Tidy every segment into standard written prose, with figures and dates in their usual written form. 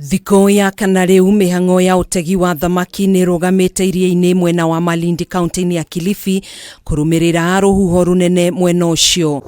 Thikũ ya kana rĩu mĩhang'o ya ũtegi wa thamaki nĩ ĩrũgamĩte iria-inĩ mwena wa Malindi, kaunti-inĩ ya Kilifi, kũrũmĩrĩra rũhuho rũnene mwena ũcio.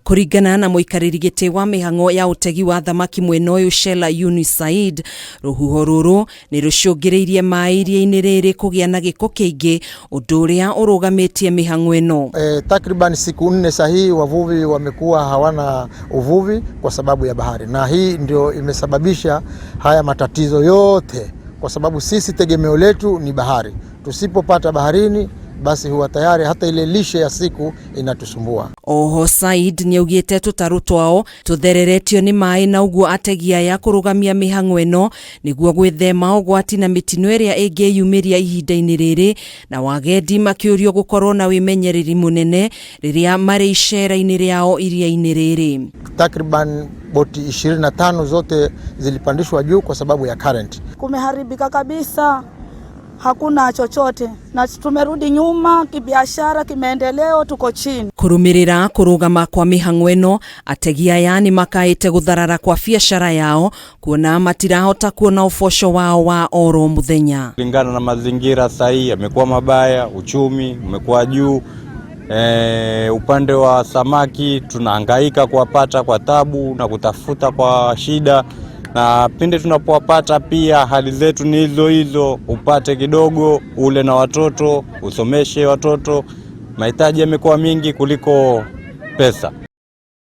Kũringana na mũikarĩri gĩtĩ wa mĩhang'o ya ũtegi wa thamaki mwena ũyũ, Shella Yunus Said, rũhuho rũrũ nĩ rũcũngĩrĩirie maĩ iria-inĩ rĩrĩ kũgĩa na gĩko kĩingĩ, ũndũ ũrĩa ũrũgamĩtie mĩhang'o ĩno. Takriban siku 4 sahihi wavuvi wamekuwa hawana uvuvi kwa sababu ya bahari, na hii ndio imesababisha haya matatizo yote, kwa sababu sisi tegemeo letu ni bahari. Tusipopata baharini, basi huwa tayari hata ile lishe ya siku inatusumbua. Oho Said nĩaugĩte tũtarũ twao tũthereretio nĩ maĩ na ũguo ategi aya kũrũgamia mĩhang'o ĩno nĩguo gwĩthema ũgwati na mĩtino ĩrĩa ĩngĩyumĩria ihinda-inĩ rĩrĩ, na wagendi makĩũrio gũkorwo na wĩmenyereri mũnene rĩrĩa marĩ icera-inĩ rĩao iria-inĩ rĩrĩ. Takriban boti 25 zote zilipandishwa juu kwa sababu ya current. Kumeharibika kabisa, hakuna chochote na tumerudi nyuma kibiashara, kimaendeleo, tuko chini. Kũrũmĩrĩra kũrũgama kwa mĩhang'o ĩno, ategi aya nĩ makaĩte gũtharara kwa biacara yao kuona matirahota kuona ũboco wao wa oro mũthenya. Kulingana na mazingira sahihi yamekuwa mabaya, uchumi umekuwa juu. Upande wa samaki tunahangaika kuwapata kwa tabu na kutafuta kwa shida, na pindi tunapowapata pia hali zetu ni hizo hizo, upate kidogo ule na watoto, usomeshe watoto. Mahitaji yamekuwa mingi kuliko pesa.